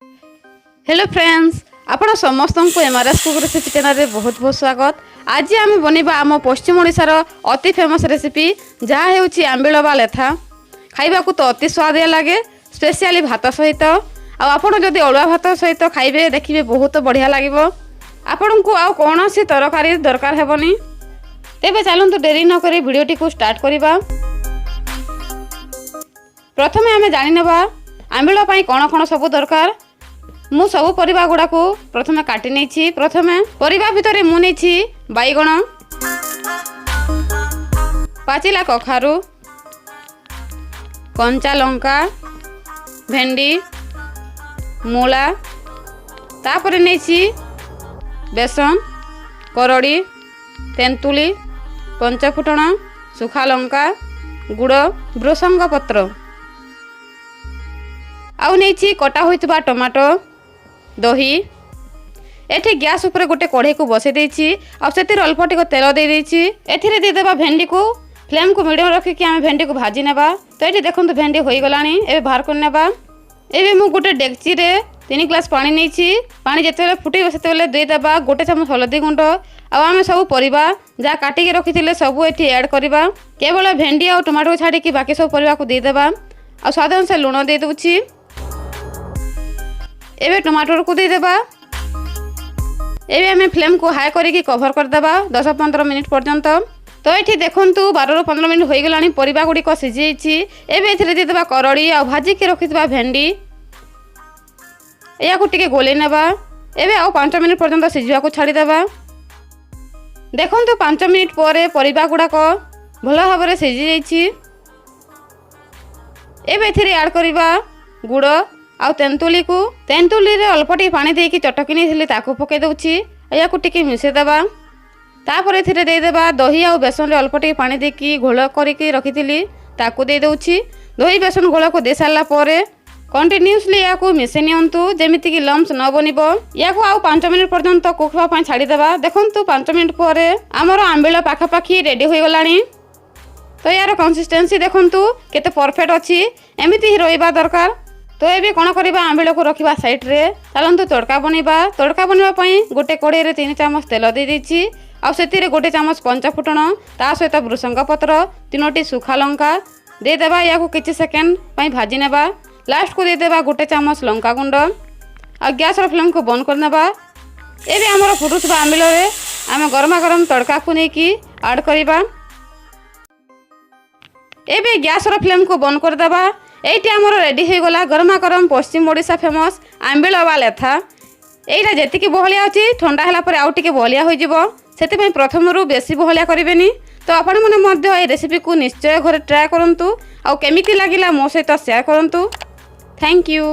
Hello friends, ଆପଣ ସମସ୍ତଙ୍କୁ ଏମ୍ଆର୍ଏସ୍ cook recipe ଚ୍ୟାନେଲରେ ବହୁତ ବହୁତ ସ୍ୱାଗତ। ଆଜି ଆମେ ବନେଇବା ଆମ ପଶ୍ଚିମ ଓଡ଼ିଶାର ଅତି ଫେମସ୍ ରେସିପି, ଯାହା ହେଉଛି ଆମ୍ବିଳ ବା ଲେଥା। ଖାଇବାକୁ ତ ଅତି ସୁଆଦିଆ ଲାଗେ, ସ୍ପେଶିଆଲି ଭାତ ସହିତ। ଆଉ ଆପଣ ଯଦି ଅରୁଆ ଭାତ ସହିତ ଖାଇବେ, ଦେଖିବେ ବହୁତ ବଢ଼ିଆ ଲାଗିବ। ଆପଣଙ୍କୁ ଆଉ କୌଣସି ତରକାରୀ ଦରକାର ହେବନି। ତେବେ ଚାଲନ୍ତୁ, ଡେରି ନକରି ଭିଡ଼ିଓଟିକୁ ଷ୍ଟାର୍ଟ କରିବା। ପ୍ରଥମେ ଆମେ ଜାଣିନେବା ଆମ୍ବିଳ ପାଇଁ କ'ଣ କ'ଣ ସବୁ ଦରକାର। ମୁଁ ସବୁ ପରିବା ଗୁଡ଼ାକୁ ପ୍ରଥମେ କାଟି ନେଇଛି। ପ୍ରଥମେ ପରିବା ଭିତରେ ମୁଁ ନେଇଛି ବାଇଗଣ, ପାଚିଲା କଖାରୁ, କଞ୍ଚା ଲଙ୍କା, ଭେଣ୍ଡି, ମୂଳା। ତାପରେ ନେଇଛି ବେସନ, କରଡ଼ି, ତେନ୍ତୁଳି, ପଞ୍ଚଫୁଟଣ, ଶୁଖା ଲଙ୍କା, ଗୁଡ଼, ଭୃସଙ୍ଗ ପତ୍ର। ଆଉ ନେଇଛି କଟା ହୋଇଥିବା ଟମାଟୋ, ଦହି। ଏଠି ଗ୍ୟାସ୍ ଉପରେ ଗୋଟେ କଢ଼େଇକୁ ବସେଇ ଦେଇଛି ଆଉ ସେଥିରେ ଅଳ୍ପ ଟିକେ ତେଲ ଦେଇ ଦେଇଛି। ଏଥିରେ ଦେଇଦେବା ଭେଣ୍ଡିକୁ। ଫ୍ଲେମ୍କୁ ମିଡ଼ିୟମ୍ ରଖିକି ଆମେ ଭେଣ୍ଡିକୁ ଭାଜି ନେବା। ତ ଏଠି ଦେଖନ୍ତୁ, ଭେଣ୍ଡି ହୋଇଗଲାଣି, ଏବେ ବାହାର କରିନେବା। ଏବେ ମୁଁ ଗୋଟେ ଡେକ୍ଚିରେ 3 ଗ୍ଲାସ୍ ପାଣି ନେଇଛି। ପାଣି ଯେତେବେଳେ ଫୁଟିବ, ସେତେବେଳେ ଦେଇଦେବା 1 ଚାମଚ ହଳଦୀ ଗୁଣ୍ଡ। ଆଉ ଆମେ ସବୁ ପରିବା ଯାହା କାଟିକି ରଖିଥିଲେ, ସବୁ ଏଠି ଆଡ଼୍ କରିବା। କେବଳ ଭେଣ୍ଡି ଆଉ ଟମାଟୋକୁ ଛାଡ଼ିକି ବାକି ସବୁ ପରିବାକୁ ଦେଇଦେବା। ଆଉ ସ୍ୱାଦ ଅନୁସାରେ ଲୁଣ ଦେଇଦେଉଛି। ଏବେ ଟମାଟୋକୁ ଦେଇଦେବା। ଏବେ ଆମେ ଫ୍ଲେମ୍କୁ ହାଇ କରିକି କଭର୍ କରିଦେବା 10-15 ମିନିଟ୍ ପର୍ଯ୍ୟନ୍ତ। ତ ଏଠି ଦେଖନ୍ତୁ, 12ରୁ 15 ମିନିଟ୍ ହୋଇଗଲାଣି, ପରିବା ଗୁଡ଼ିକ ସିଝିଯାଇଛି। ଏବେ ଏଥିରେ ଦେଇଦେବା କରଡ଼ି ଆଉ ଭାଜିକି ରଖିଥିବା ଭେଣ୍ଡି। ଏହାକୁ ଟିକେ ଗୋଲେଇ ନେବା। ଏବେ ଆଉ 5 ମିନିଟ୍ ପର୍ଯ୍ୟନ୍ତ ସିଝିବାକୁ ଛାଡ଼ିଦେବା। ଦେଖନ୍ତୁ, 5 ମିନିଟ୍ ପରେ ପରିବା ଗୁଡ଼ାକ ଭଲ ଭାବରେ ସିଝିଯାଇଛି। ଏବେ ଏଥିରେ ଆଡ଼୍ କରିବା ଗୁଡ଼ ଆଉ ତେନ୍ତୁଳିକୁ। ତେନ୍ତୁଳିରେ ଅଳ୍ପ ଟିକେ ପାଣି ଦେଇକି ଚଟକି ନେଇଥିଲି, ତାକୁ ପକାଇ ଦେଉଛି। ଏହାକୁ ଟିକେ ମିଶାଇଦେବା। ତାପରେ ଏଥିରେ ଦେଇଦେବା ଦହି ଆଉ ବେସନରେ ଅଳ୍ପ ଟିକେ ପାଣି ଦେଇକି ଘୋଳ କରିକି ରଖିଥିଲି, ତାକୁ ଦେଇଦେଉଛି। ଦହି ବେସନ ଘୋଳକୁ ଦେଇସାରିଲା ପରେ କଣ୍ଟିନ୍ୟୁସଲି ଏହାକୁ ମିଶାଇ ନିଅନ୍ତୁ, ଯେମିତିକି ଲମ୍ସ ନ ବନିବ। ଏହାକୁ ଆଉ 5 ମିନିଟ୍ ପର୍ଯ୍ୟନ୍ତ କୁକ୍ ହେବା ପାଇଁ ଛାଡ଼ିଦେବା। ଦେଖନ୍ତୁ, 5 ମିନିଟ୍ ପରେ ଆମର ଆମ୍ବିଳ ପାଖାପାଖି ରେଡ଼ି ହୋଇଗଲାଣି। ତ ଏହାର କନସିଷ୍ଟେନ୍ସି ଦେଖନ୍ତୁ କେତେ ପରଫେକ୍ଟ ଅଛି। ଏମିତି ହିଁ ରହିବା ଦରକାର। ତ ଏବେ କ'ଣ କରିବା? ଆମ୍ବିଳକୁ ରଖିବା ସାଇଡ଼୍ରେ। ଚାଲନ୍ତୁ ତଡ଼କା ବନେଇବା। ତଡ଼କା ବନେଇବା ପାଇଁ ଗୋଟେ କଢ଼େଇରେ 3 ଚାମଚ ତେଲ ଦେଇଦେଇଛି ଆଉ ସେଥିରେ 1 ଚାମଚ ପଞ୍ଚ ଫୁଟଣ, ତା ସହିତ ଭୃସଙ୍ଗ ପତ୍ର, ତିନୋଟି ଶୁଖା ଲଙ୍କା ଦେଇଦେବା। ଏହାକୁ କିଛି ସେକେଣ୍ଡ ପାଇଁ ଭାଜି ନେବା। ଲାଷ୍ଟକୁ ଦେଇଦେବା 1 ଚାମଚ ଲଙ୍କା ଗୁଣ୍ଡ ଆଉ ଗ୍ୟାସ୍ର ଫ୍ଲେମ୍କୁ ବନ୍ଦ କରିନେବା। ଏବେ ଆମର ଫୁଟୁଥିବା ଆମ୍ବିଳରେ ଆମେ ଗରମା ଗରମ ତଡ଼କାକୁ ନେଇକି ଆଡ଼୍ କରିବା। ଏବେ ଗ୍ୟାସ୍ର ଫ୍ଲେମ୍କୁ ବନ୍ଦ କରିଦେବା। ଏଇଠି ଆମର ରେଡ଼ି ହୋଇଗଲା ଗରମା ଗରମ ପଶ୍ଚିମ ଓଡ଼ିଶା ଫେମସ୍ ଆମ୍ବିଳ ବା ଲେଥା। ଏଇଟା ଯେତିକି ବହଳିଆ ଅଛି, ଥଣ୍ଡା ହେଲା ପରେ ଆଉ ଟିକେ ବହଳିଆ ହୋଇଯିବ। ସେଥିପାଇଁ ପ୍ରଥମରୁ ବେଶୀ ବହଳିଆ କରିବେନି। ତ ଆପଣମାନେ ମଧ୍ୟ ଏଇ ରେସିପିକୁ ନିଶ୍ଚୟ ଘରେ ଟ୍ରାଏ କରନ୍ତୁ ଆଉ କେମିତି ଲାଗିଲା ମୋ ସହିତ ସେୟାର କରନ୍ତୁ। Thank you.